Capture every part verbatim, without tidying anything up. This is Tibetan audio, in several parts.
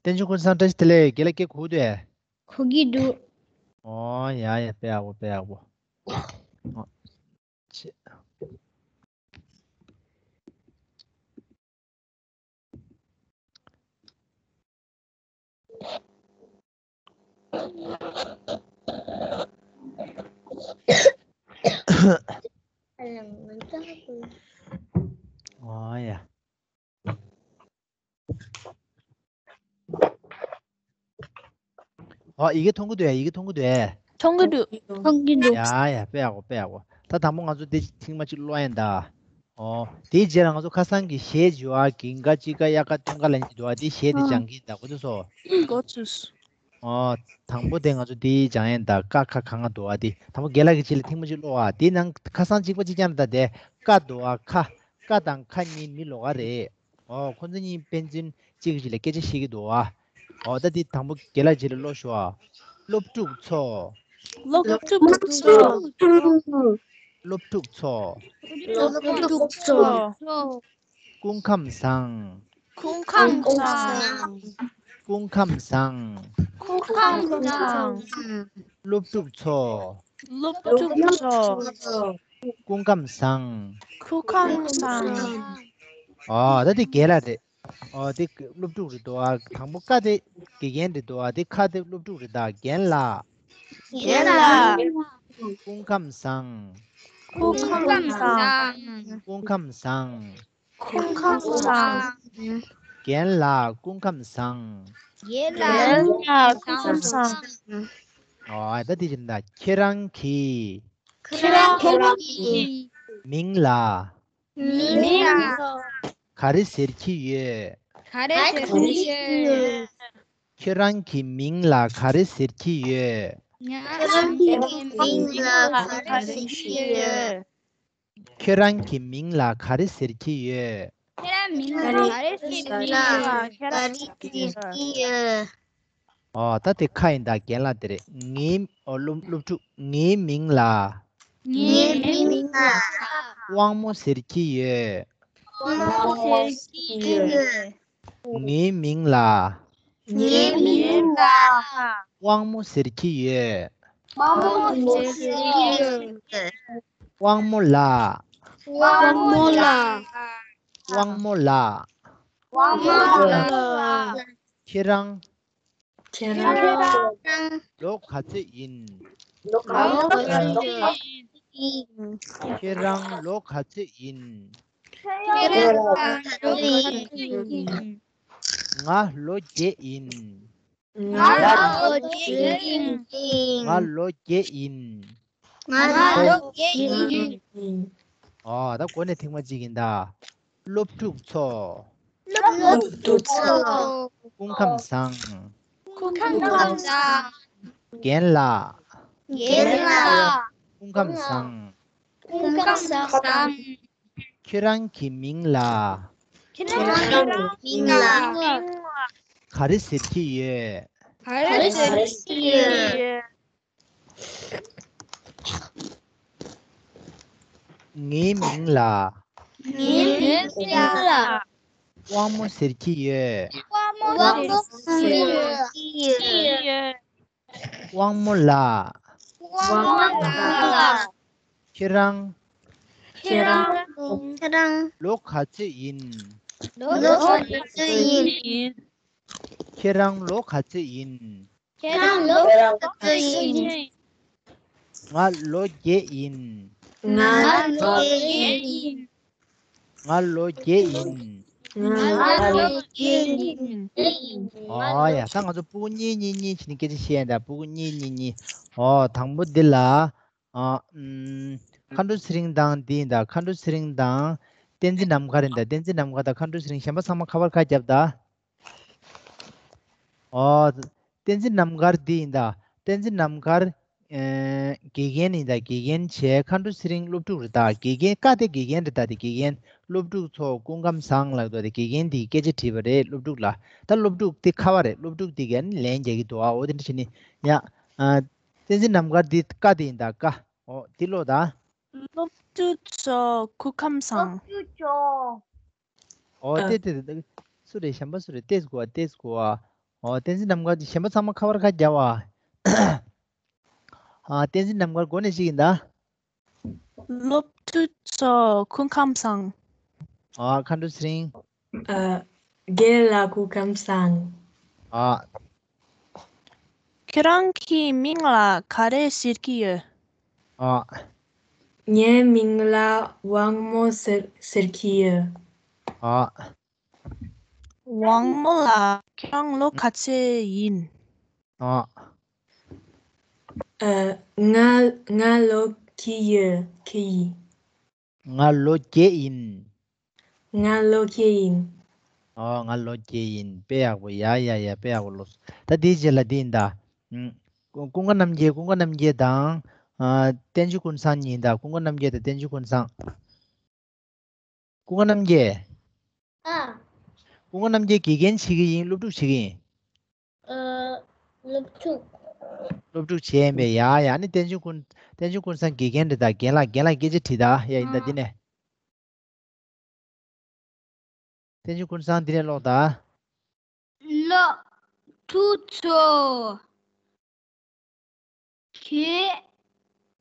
བསྟན་ཆོས་ཀུན་བཟང་བཀྲ་ཤིས་བདེ་ལེགས། རྒན་ལགས་སྐད་གོ་གི་འདུག་གས། གོ་གི་འདུག་ཨོ་ཡ་ཡ། དཔེ་ཡག་པོ། དཔེ་ཡག་པོ། ཨོ། ཆེ། ཨོ་ཡ། ཨོ། ཡི་གེ་མཐོང་གི་འདུག་ཨེ། ཡི་གེ་མཐོང་གི་འདུག་ཨེ། མཐོང་གི་འདུག་མཐོང་གི་འདུག་ཡ་ཡ། དཔེ་ཡག་པོ། དཔེ་ཡག་པོ། ད་དང་པོ་ང་ཚོ་འདི་ཐེངས་མ་གཅིག་ཀློག་ཡིན་ད། ཨོ། དེའི་རྗེས་ལ་ང་ཚོ་ཁ་སང་གི་གཞས་བརྗོད་པ། གིང་ག་གཅིག་ག་ཡ་ག་ཏུང་ག་ལན་གཅིག་འདུག་པ། དེ་གཞས་དེ་སྦྱང་གི་ཡིན་ད། གོ་ཚོད་སོང་། གོ་ཚོད་སོང་། ཨོ། དང་པོ་དེ་ང་ཚོ་དེ་སྦྱང་ཡིན་ད། ཀ་ཁ་གང་ག་འདུག་པ། དེ་དང་པོ་རྒན་ལགས་ཀྱིས་ཕྱི་ལ་ཐེངས་མ་གཅིག་ཀློག་པ། དེ་ནང་ཁ་སང་གཅིག་པ་གཅིག་རྐྱང་རེད་ད། དེ་ཀ་འདུག་པ། ཁ། ཀ་དང་ཁ་གཉིས་མི་ལོགས་ཀ་རེད། ཨོ། ཁོ་ཚོ་གཉིས་དཔེ་མཚོན་གཅིག་གི་ཕྱི་ལ་སྐད་ཆ་བཤད་ཀྱི་འདུག་པ། ཨོ། ད་འདི་དང་པོ་རྒན་ལགས་རྗེས་ལ་ཀློག་ཤོག་ཨ། སློབ་ཕྲུག་ཚོ། སློབ་ཕྲུག་ཚོ། སློབ་ཕྲུག་ཚོ། སློབ་ཕྲུག་ཚོ། སྐུ་ཁམས་བཟང་། སྐུ་ཁམས་བཟང་། སྐུ་ཁམས་བཟང་། སྐུ་ཁམས་བཟང་། སློབ་ཕྲུག་ཚོ། སློབ་ཕྲུག་ཚོ། སྐུ་ཁམས་བཟང་། སྐུ་ཁམས་བཟང་། ཨོ། ད་འདི་རྒན་ལགས་རེད། ཨོ། དེ་སློབ་ཕྲུག་རེད་འདུག་ཨ། དང་པོ་ཀ་དེ་དགེ་རྒན་རེད་འདུག་ཨ། དེ་ཁ་དེ་སློབ་ཕྲུག་རེད་ད། རྒན་ལགས། རྒན་ལགས། སྐུ་ཁམས་བཟང་། སྐུ་ཁམས་བཟང་། སྐུ་ཁམས་བཟང་། སྐུ་ཁམས་བཟང་། རྒན་ལགས་སྐུ་ཁམས་བཟང་། རྒན་ལགས་སྐུ་ཁམས་བཟང་། ཨོ། ད་དེ་བཞིན་ད། ཁྱེད་རང་གི། ཁྱེད་རང་གི། མིང་ལ། མིང་ལ། ག་རེ་ཟེར་གྱི་ཡོད། ག་རེ་ཟེར་གྱི་ཡོད། ཁྱེད་རང་གི་མིང་ལ་ག་རེ་ཟེར་གྱི་ཡོད། ང་རང་གི་མིང་ལ་ག་རེ་ཟེར་གྱི་ཡོད། ཁྱེད་རང་གི་མིང་ལ་ག་རེ་ཟེར་གྱི་ཡོད། ཁྱེད་རང་མིང་ལ་ག་རེ་ཟེར་གྱི་ཡོད། ཨོ། ད་དེ་ཁ་ཡིན་ད། རྒན་ལགས་དེ་རེད། ངའི། ཨོ། སློབ་སློབ་ཕྲུག་ངའི་མིང་ལ། ངའི་མིང་ལ། དབང་མོ་ཟེར་གྱི་ཡོད། དབང་མོ་ཟེར་གྱི་ཡོད། ངའི་མིང་ལ། ངའི་མིང་ལ། དབང་མོ་ཟེར་གྱི་ཡོད། དབང་མོ་ཟེར་གྱི་ཡོད། དབང་མོ་ལགས། དབང་མོ་ལགས། དབང་མོ་ལགས། དབང་མོ་ལགས། ཁྱེད་རང་། ཁྱེད་རང་། ལོ་ག་ཚོད་ཡིན། ལོ་ག་ཚོད་ཡིན། ཁྱེད་རང་ལོ་ག་ཚོད་ཡིན། ཁྱེད་རང་ལོ་ག་ཚོད་ཡིན། ང་ལོ་བརྒྱད་ཡིན། ང་ལོ་བརྒྱད་ཡིན། ང་ལོ་བརྒྱད་ཡིན། ང་ལོ་བརྒྱད་ཡིན། ཨོ། ད་འགོ་ནས་ཐེངས་མ་གཅིག་ཡིན་ད། སློབ་ཕྲུག་ཚོ། སློབ་ཕྲུག་ཚོ། སྐུ་ཁམས་བཟང་། སྐུ་ཁམས་བཟང་། རྒན་ལགས། རྒན་ལགས། སྐུ་ཁམས་བཟང་། སྐུ་ཁམས་བཟང་། ཁྱེད་རང་གི་མིང་ལ། ཁྱེད་རང་གི་མིང་ལ། ག་རེ་ཟེར་གྱི་ཡོད། ག་རེ་ཟེར་གྱི་ཡོད། ངའི་མིང་ལ། ངའི་མིང་ལ། དབང་མོ་ཟེར་གྱི་ཡོད། དབང་མོ་ཟེར་གྱི་ཡོད། དབང་མོ་ལགས། དབང་མོ་ལགས། ཁྱེད་རང་། ཁྱེད་རང་། ཁྱེད་རང་། ལོ་ག་ཚོད་ཡིན། ལོ་ག་ཚོད་ཡིན། ཁྱེད་རང་ལོ་ག་ཚོད་ཡིན། ཁྱེད་རང་ལོ་ག་ཚོད་ཡིན། ང་ལོ་བརྒྱད་ཡིན། ང་ལོ་བརྒྱད་ཡིན། ང་ལོ་བརྒྱད་ཡིན། ང་ལོ་བརྒྱད་ཡིན། ཨོ་ཡ། ད་ང་ཚོ་སྤུ་གུ་གཉིས་གཉིས་གཉིས་བྱས་ནས་སྐད་ཆ་བཤད་ཡ་ད། སྤུ་གུ་གཉིས་གཉིས་གཉིས། ཨོ། དང་པོ་འདི་ལ། ཨ། ཨམ། མཁའ་འགྲོ་ཚེ་རིང་དང་འདི་ཡིན་ད། མཁའ་འགྲོ་ཚེ་རིང་དང་བསྟན་འཛིན་ནམ་མཁའ་ཡིན་ད། བསྟན་འཛིན་ནམ་མཁའ་དང་མཁའ་འགྲོ་ཚེ་རིང་། གཞན་པ་ཚང་མ་ཁ་པར་ཁ་བརྒྱབ་ད། ཨོ། བསྟན་འཛིན་ནམ་མཁའ་འདི་ཡིན་ད། བསྟན་འཛིན་ནམ་མཁའ། ཨེ། དགེ་རྒན་ཡིན་ད། དགེ་རྒན་བྱས། མཁའ་འགྲོ་ཚེ་རིང་སློབ་ཕྲུག་རེད་ད། དགེ་རྒན། ཀ་དེ་དགེ་རྒན་རེད་ད། དེ་དགེ་རྒན། སློབ་ཕྲུག་ཚོ་སྐུ་ཁམས་བཟང་ལབ་འདུག་དེ་དགེ་རྒན་དེས་སྐད་ཆ་དྲིས་པ་རེད་སློབ་ཕྲུག་ལ། ད་སློབ་ཕྲུག་དེ་ཁ་པར་རེད། སློབ་ཕྲུག་དེ་གིས་ལན་རྒྱག་གི་འདུག་ཨ། འོ་དེ་འདྲ་བྱས་ནས་ཡ། ཨ། བསྟན་འཛིན་ནམ་མཁའ་འདི་ཀ་དེ་ཡིན་ད། ཀ། འོ་དེ་ཀློག་ད། སློབ་ཕྲུག་ཚོ་སྐུ་ཁམས་བཟང་། སློབ་ཕྲུག་ཚོ། ཨོ། ཨ། ཏེ་ཏེ་ཏེ། སུ་རེད། གཞན་པ་སུ་རེད། ཏེས་གོ་བ། ཏེས་གོ་བ། ཨོ། བསྟན་འཛིན་རྣམ་དཀར་གྱིས་གཞན་པ་ཚང་མ་ཁ་པར་ཁ་རྒྱབ་པ། ཨ། བསྟན་འཛིན་རྣམ་དཀར་འགོ་ནས་གཅིག་ཡིན་ད། སློབ་ཕྲུག་ཚོ་སྐུ་ཁམས་བཟང་། ཨ། མཁའ་འགྲོ་ཚེ་རིང་། ཨ། རྒན་ལགས་སྐུ་ཁམས་བཟང་། ཨ། ཁྱེད་རང་གི་མིང་ལ་ག་རེ་ཟེར་གྱི་ཡོད། ཨ། ངའི་མིང་ལ་དབང་མོ་ཟེར་ཟེར་གྱི་ཡོད། ཨ། དབང་མོ་ལགས། ཁྱེད་རང་ལོ་ག་ཚོད་ཡིན། ཨ། ཨ། ང་ང་ལོ་བརྒྱད་ཡོད། བརྒྱད་ཡིན། ང་ལོ་བརྒྱད་ཡིན། ང་ལོ་བརྒྱད་ཡིན། ཨོ། ང་ལོ་བརྒྱད་ཡིན། དཔེ་ཡག་པོ། ཡ་ཡ་ཡ། དཔེ་ཡག་པོ་ལོས། ད་དེའི་རྗེས་ལ་འདི་ཡིན་ད། ཨུམ། ཀུན་དགའ་རྣམ་རྒྱལ། ཀུན་དགའ་རྣམ་རྒྱལ་དང་། ཨ། བསྟན་ཆོས་ཀུན་བཟང་གཉིས་ཡིན་ད། ཀུན་དགའ་རྣམ་རྒྱལ་དང་བསྟན་ཆོས་ཀུན་བཟང་། ཀུན་དགའ་རྣམ་རྒྱལ། ཨ། ཀུན་དགའ་རྣམ་རྒྱལ་དགེ་རྒན་བྱེད་ཀྱི་ཡིན། སློབ་ཕྲུག་བྱེད་ཀྱི་ཡིན། ཨ། སློབ་ཕྲུག་སློབ་ཕྲུག་བྱས་ཡིན་པས། ཡ་ཡ། ཨ་ནི་བསྟན་ཆོས་ཀུན། བསྟན་ཆོས་ཀུན་བཟང་དགེ་རྒན་རེད་ད། རྒན་ལགས། རྒན་ལགས་སྐད་ཆ་དྲིས་ད། ཡ་ཡིན་ད། ཨ། འདི་ནས། བསྟན་ཆོས་ཀུན་བཟང་འདི་ནས་ཀློག་ད། སློབ་ཕྲུག་ཚོ། ཁྱེད་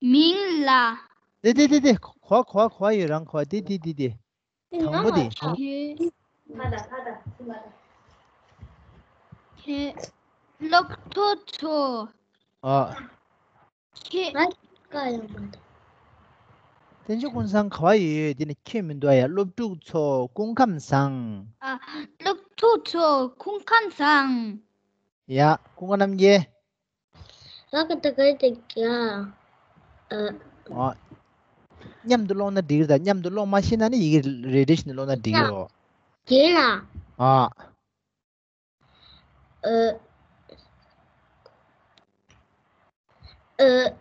མིང་ལ། དེ་དེ་དེ་དེ། གོ་གོ་གོ་ཡོད། རང་གོ། དེ་དེ་དེ་དེ། དང་པོ་དེ། ཁྱེད། ཁྱེད། སློབ་ཕྲུག་ཚོ། ཨ། ཁྱེད། ང་ཀ་ཡང་མ་འདུག་བསྟན་ཆོས་ཀུན་བཟང་ག་བ་ཡོད་ཡོད། དེ་ནི་ཁྱེད་མི་འདུག་ཨ་ཡ། སློབ་ཕྲུག་ཚོ་སྐུ་ཁམས་བཟང་། ཨ། སློབ་ཕྲུག་ཚོ་སྐུ་ཁམས་བཟང་། ཡ། ཀུན་དགའ་རྣམ་རྒྱལ། ལགས་ཀྱི་ད་ག་དེ་ཀྱ། ཨ། ཨ། མཉམ་དུ་ཀློག་ན་འགྲིག་རེད་ད། མཉམ་དུ་ཀློག་མ་ཤེས་ན་ནི་ཡི་གེ་རེ་རེ་བཞིན་ཀློག་ན་འགྲིག་གི་རེད། རྒན་ལགས། ཨ། ཨ། ཨ།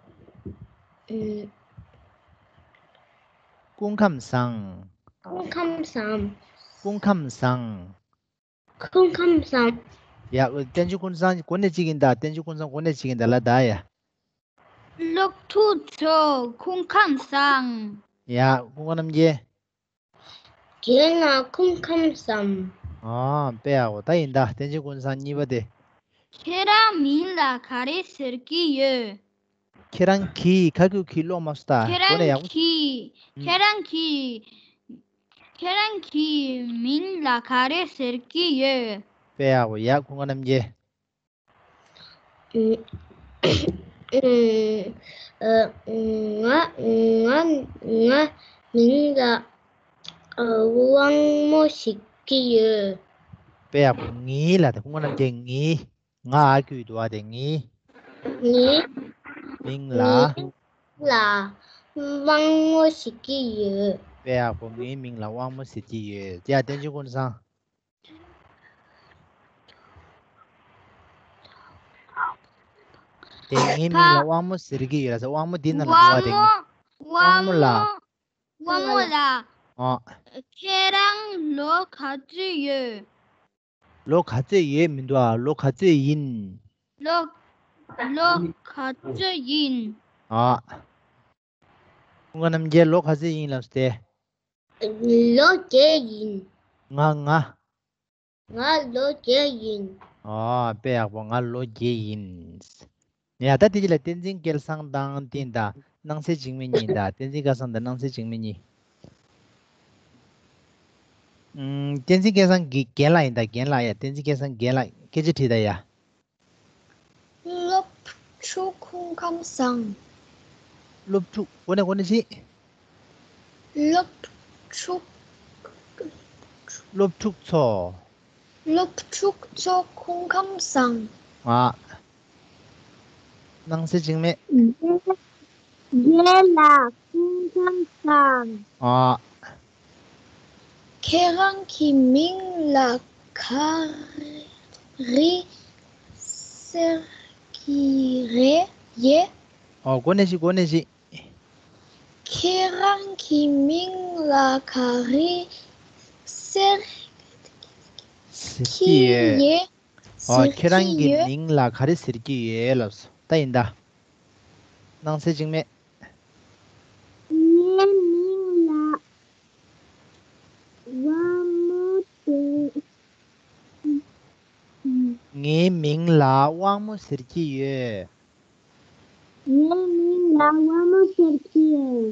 ཨུམ། སྐུ་ཁམས་བཟང་། སྐུ་ཁམས་བཟང་། སྐུ་ཁམས་བཟང་། སྐུ་ཁམས་བཟང་། ཡ། བསྟན་ཆོས་ཀུན་བཟང་འགོ་ནས་གཅིག་ཡིན་ད། བསྟན་ཆོས་ཀུན་བཟང་འགོ་ནས་གཅིག་ཡིན་ད་ལ་ད་ཡ། སློབ་ཕྲུག་ཚོ་སྐུ་ཁམས་བཟང་། ཡ། ཀུན་དགའ་རྣམ་རྒྱལ། རྒན་ལགས་སྐུ་ཁམས་བཟང་། ཨ། དཔེ་ཡག་པོ། ད་ཡིན་ད། བསྟན་ཆོས་ཀུན་བཟང་གཉིས་པ་དེ། ཁྱེད་རང་མིང་ལ་ག་རེ་ཟེར་གྱི་ཡོད། ཁྱེད་རང་གིས། ག་གི་གིས་ཀློག་མ་སོང་ད། ཁྱེད་གོ་ནས་ཡག་རང་པོ། གིས། ཨུམ། ཁྱེད་རང་གིས། ཁྱེད་རང་གི་མིང་ལ་ག་རེ་ཟེར་གྱི་ཡོད། དཔེ་ཡག་པོ། ཡ། ཀུན་དགའ་རྣམ་རྒྱལ། ཨུམ། ཨ། ང་ང་ང་མིང་ལ། ཨ། དབང་མོ་ཟེར་གྱི་ཡོད། དཔེ་ཡག་པོ། ངའི་ལ་དེ། ཀུན་དགའ་རྣམ་རྒྱལ། ངའི། ང་ཨ་ཁུ་འདུག་བ་དེ། ངའི། ངའི། མིང་ལ། ངའི་མིང་ལ་དབང་མོ་ཟེར་གྱི་ཡོད། དཔེ་ཡག་པོ། ངའི་མིང་ལ་དབང་མོ་ཟེར་གྱི་ཡོད། ཡ། བསྟན་ཆོས་ཀུན་བཟང་། དེ་ངའི་མིང་ལ་དབང་མོ་ཟེར་གྱི་ཡོད་ལ་ཟེར། དབང་མོ་འདི་ན་ལ་འགྲོ་བ་དེ། དབང་མོ་ལགས། དབང་མོ་ལགས། ཨ། ཁྱེད་རང་ལོ་ག་ཚོད་ཡོད། ལོ་ག་ཚོད་ཡོད་མི་འདུག་ཨ། ལོ་ག་ཚོད་ཡིན། ལོ། ལོ་ག་ཚོད་ཡིན། ཨ། ཀུན་དགའ་རྣམ་རྒྱལ་ལོ་ག་ཚོད་ཡིན་ལབ་སྟེ། ལོ་བརྒྱད་ཡིན། ང་ང་། ང་ལོ་བརྒྱད་ཡིན། ཨ། དཔེ་ཡག་པོ། ང་ལོ་བརྒྱད་ཡིན། ཡ། ད་དེ་རྗེས་ལ་བསྟན་འཛིན་སྐལ་བཟང་དང་། དེ་ད་སྣང་གསལ་འཇིགས་མེད་གཉིས་ད། བསྟན་འཛིན་སྐལ་བཟང་དང་སྣང་གསལ་འཇིགས་མེད་གཉིས། ཨུམ། བསྟན་འཛིན་སྐལ་བཟང་གི་རྒན་ལགས་ཡིན་ད། རྒན་ལགས། ཡ། བསྟན་འཛིན་སྐལ་བཟང་རྒན་ལགས། སྐད་ཆ་དྲིས་ད་ཡ། སློབ་ཕྲུག་སྐུ་ཁམས་བཟང་། སློབ་ཕྲུག་གོ་ནས་གོ་ནས་ཤིག་སློབ་ཕྲུག་སློབ་ཕྲུག་ཚོ། སློབ་ཕྲུག་ཚོ་སྐུ་ཁམས་བཟང་། ཨ། སྣང་གསལ་འཇིགས་མེད། རྒན་ལགས་སྐུ་ཁམས་བཟང་། ཨ། ཁྱེད་རང་གི་མིང་ལ་ག་རེ་ཟེར་གྱི་རེད་ཡེ། ཨོ། གོ་ནས་ཤིག་གོ་ནས་ཤིག་ཁྱེད་རང་གི་མིང་ལ་ག་རེ་ཟེར་ཟེར་གྱི་གྱི་ཡོད། ཡོད། ཨོ། ཟེར་ཁྱེད་རང་གི་གྱི་ཡོད། མིང་ལ་ག་རེ་ཟེར་གྱི་ཡོད་ལབ་སོང་། ད་ཡིན་ད། སྣང་གསལ་འཇིགས་མེད། ངའི་མིང་ལ་དབང་མོ་ཟེར། ངའི་མིང་ལ་དབང་མོ་ཟེར་གྱི་ཡོད། ངའི་མིང་ལ་དབང་མོ་ཟེར་གྱི་ཡོད།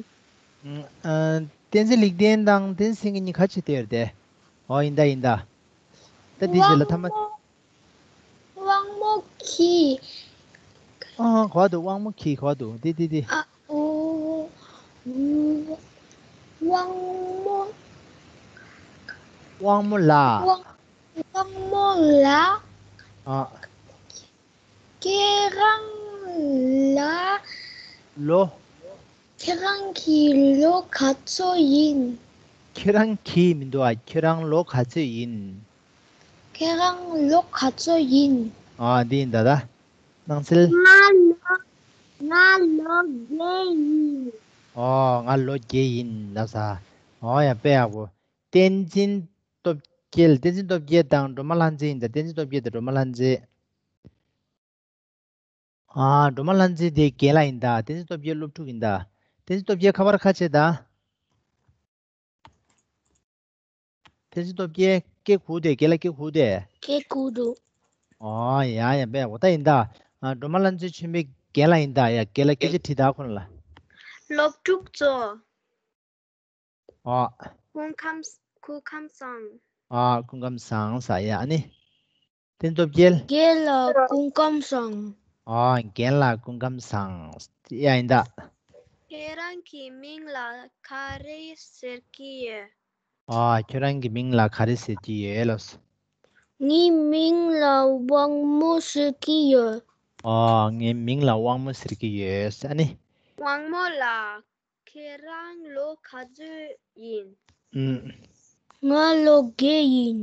ཨ། བསྟན་འཛིན་ལེགས་ལྡན་དང་བསྟན་འཛིན་སེང་གེ་གཉིས་ཁ་ཕྱེ་བསྡད་ཡོད་རེད་དེ། ཨོ་ཡིན་ད་ཡིན་ད། ད་འདི་རྗེས་ལ་ཐ་མ། དབང་མོ་གིས། ཨ་གོ་འདུག་དབང་མོ་གིས་གོ་འདུག་འདི་འདི་འདི། ཨ། ཨོ། དབང་མོ། དབང་མོ་ལ། དབང་། དབང་མོ་ལ། ཨ། ཁྱེད་རང་ལ། ལོ། ཁྱེད་རང་གི་ལོ་ག་ཚོད་ཡིན། ཁྱེད་རང་གི་མི་འདུག་ཨ། ཁྱེད་རང་ལོ་ག་ཚོད་ཡིན། ཁྱེད་རང་ལོ་ག་ཚོད་ཡིན། ཨ་འདི་ཡིན་ད་ད། སྣང་ཚུལ། ང་ལོ། ང་ལོ་བརྒྱད་ཡིན། ཨོ་ང་ལོ་བརྒྱད་ཡིན་ལབ་ས། ཨོ་ཡ་དཔེ་ཡག་པོ། བསྟན་འཛིན་སྟོབས་རྒྱལ། བསྟན་འཛིན་སྟོབས་རྒྱལ་དང་སྒྲོལ་མ་ལྷ་མཛེས་ཡིན་ད། བསྟན་འཛིན་སྟོབས་རྒྱལ་དང་སྒྲོལ་མ་ལྷ་མཛེས། ཨ་སྒྲོལ་མ་ལྷ་མཛེས་དེ་རྒན་ལགས་ཡིན་ད། བསྟན་འཛིན་སྟོབས་རྒྱལ་སློབ་ཕྲུག་ཡིན་ད། བསྟན་འཛིན་སྟོབས་རྒྱལ་ཁ་པར་ཁ་ཕྱེ་ད། བསྟན་འཛིན་སྟོབས་རྒྱལ་སྐད་གོ་དེ། རྒན་ལགས་སྐད་གོ་དེ། སྐད་གོ་འདུག་ཨོ་ཡ་ཡ་དཔེ་ཡག་པོ་ད་ཡིན་ད། ཨ་སྒྲོལ་མ་ལྷ་མཛེས་ཆོས་འཕེལ་རྒན་ལགས་ཡིན་ད། ཡ་རྒན་ལགས་སྐད་ཆ་དྲིས་ད་ཁོ་ལ། སློབ་ཕྲུག་ཚོ། ཨོ། སྐུ་ཁམས། སྐུ་ཁམས་བཟང་། ཨོ་སྐུ་ཁམས་བཟང་ས་ཡ་ཨ་ནི། བསྟན་འཛིན་སྟོབས་རྒྱལ། རྒན་ལགས་སྐུ་ཁམས་བཟང་། ཨོ་རྒན་ལགས་སྐུ་ཁམས་བཟང་ཡ་ཡིན་ད། ཁྱེད་རང་གི་མིང་ལ་ག་རེ་ཟེར་གྱི་ཡོད། ཨོ་ཁྱེད་རང་གི་མིང་ལ་ག་རེ་ཟེར་གྱི་ཡོད་ལབ་སོང་། ངའི་མིང་ལ་དབང་མོ་ཟེར་གྱི་ཡོད། ཨོ་ངའི་མིང་ལ་དབང་མོ་ཟེར་གྱི་ཡོད་ས་ནི། དབང་མོ་ལགས། ཁྱེད་རང་ལོ་ག་ཚོད་ཡིན། ཨུམ། ང་ལོ་བརྒྱད་ཡིན།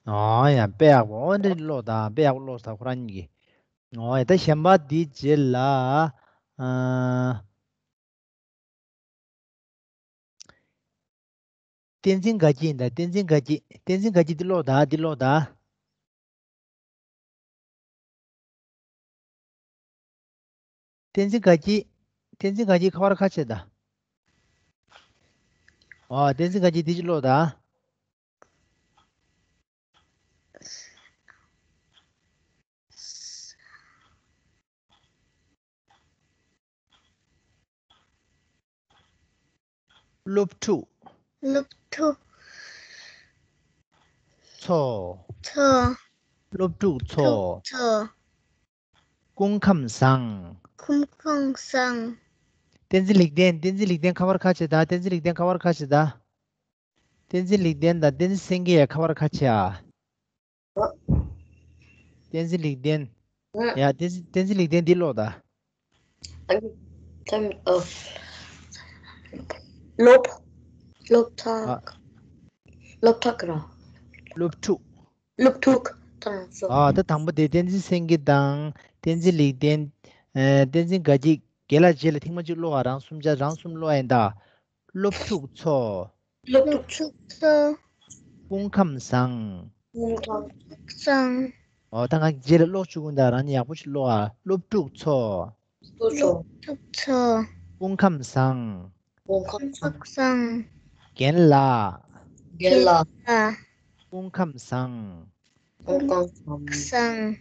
ཨོ་ཡ་དཔེ་ཡག་པོ། ཨོ་འདི་ཀློག་དང་དཔེ་ཡག་པོ་ཀློག་ས་ཁོ་རང་གཉིས་ཀྱིས། ཨོ་ཡ་ད་གཞན་པ་འདི་རྗེས་ལ། ཨ། བསྟན་འཛིན་དགའ་སྐྱིད་ཡིན་ད། བསྟན་འཛིན་དགའ་སྐྱིད། བསྟན་འཛིན་དགའ་སྐྱིད་འདི་ཀློག་ད། འདི་ཀློག་ད། བསྟན་འཛིན་དགའ་སྐྱིད། བསྟན་འཛིན་དགའ་སྐྱིད་ཁ་པར་ཁ་ཕྱེ་ད། ཨོ་བསྟན་འཛིན་དགའ་སྐྱིད་འདི་ཅིག་ཀློག་ད། སློབ་ཕྲུག་སློབ་ཕྲུག་ཚོ། ཚོ། སློབ་ཕྲུག་ཚོ། ཕྲུག་ཚོ། སྐུ་ཁམས་བཟང་། སྐུ་ཁམས་བཟང་། བསྟན་འཛིན་ལེགས་ལྡན། བསྟན་འཛིན་ལེགས་ལྡན་ཁ་པར་ཁ་ཕྱེ་ད། བསྟན་འཛིན་ལེགས་ལྡན་ཁ་པར་ཁ་ཕྱེ་ད། བསྟན་འཛིན་ལེགས་ལྡན་དང་བསྟན་འཛིན་སེང་གེ་ཡ་ཁ་པར་ཁ་ཕྱེ་ཨ། བསྟན་འཛིན་ལེགས་ལྡན། ཡ་བསྟན་འཛིན། བསྟན་འཛིན་ལེགས་ལྡན་འདི་ཀློག་ད། ཨ་ནི། ཨ། སློབ། སློབ་ཨ། ཕྲུག་སློབ་ཕྲུག་ར། སློབ་ཕྲུག་སློབ་ཕྲུག་ད་ང་ཚོ། ཨ་ད་དང་པོ་དེ་བསྟན་འཛིན་སེང་གེ་དང་བསྟན་འཛིན་ལེགས་ལྡན། ཨ་བསྟན་འཛིན་དགའ་སྐྱིད། རྒན་ལགས་རྗེས་ལ་ཐེངས་མ་གཅིག་ཀློག་ཨ། རང་གསུམ་ཆ་རང་གསུམ་ཀློག་ཨ་ཡིན་ད། སློབ་ཕྲུག་ཚོ། སློབ་ཕྲུག་ཚོ། སྐུ་ཁམས་བཟང་། སྐུ་ཁམས་བཟང་། ཨོ་ད་ང་རྗེས་ལ་ཀློག་བཅུག་གི་ཡིན་ད། རང་ཉིད་ཡག་པོ་ཞིག་ཀློག་ཨ། སློབ་ཕྲུག་ཚོ། སློབ་ཕྲུག་ཚོ། སྐུ་ཁམས་བཟང་། སྐུ་ཁམས་བཟང་། རྒན་ལགས། རྒན་ལགས། སྐུ་ཁམས་བཟང་། སྐུ་ཁམས་བཟང་།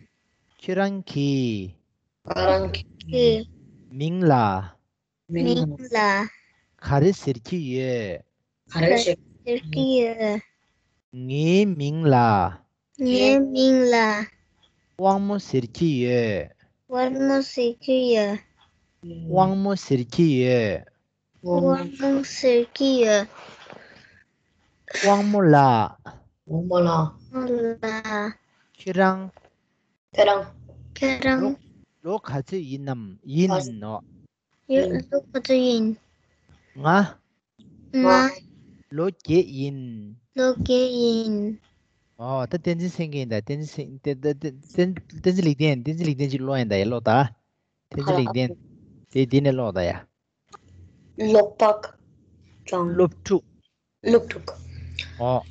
ཁྱེད་རང་གི་ཁྱེད་རང་གི་མིང་ལ། མིང་ལ། ག་རེ་ཟེར་གྱི་ཡོད། ག་རེ་ཟེར་གྱི་ཡོད། ངའི་མིང་ལ། ངའི་མིང་ལ། དབང་མོ་ཟེར་གྱི་ཡོད། དབང་མོ་ཟེར་གྱི་ཡོད། དབང་མོ་ཟེར་གྱི་ཡོད། དབང་མོ་ཟེར་གྱི་ཡོད། དབང་མོ་ལགས། དབང་མོ་ལགས། ཁྱེད་རང་། ཁྱེད་རང་། ཁྱེད་རང་། ལོ་ལོ་ག་ཚོད་ཡིན་ནམ། ཡིན་ནོ། ཡོད། ལོ་ག་ཚོད་ཡིན། ང་། ང་། ལོ་བརྒྱད་ཡིན། ལོ་བརྒྱད་ཡིན། ཨོ་ད་བསྟན་འཛིན་སེང་གེ་ཡིན་ད། བསྟན་འཛིན་སེང་། བསྟན་བསྟན་བསྟན་འཛིན་ལེགས་ལྡན། བསྟན་འཛིན་ལེགས་ལྡན་གྱིས་ཀློག་ཡིན་ད། ཡ་ཀློག་ད། བསྟན་འཛིན་ལེགས་ལྡན། དེ་འདི་ནས་ཀློག་ད་ཡ། སློབ་ཕྲུག་སློབ་ཕྲུག་ཨོ།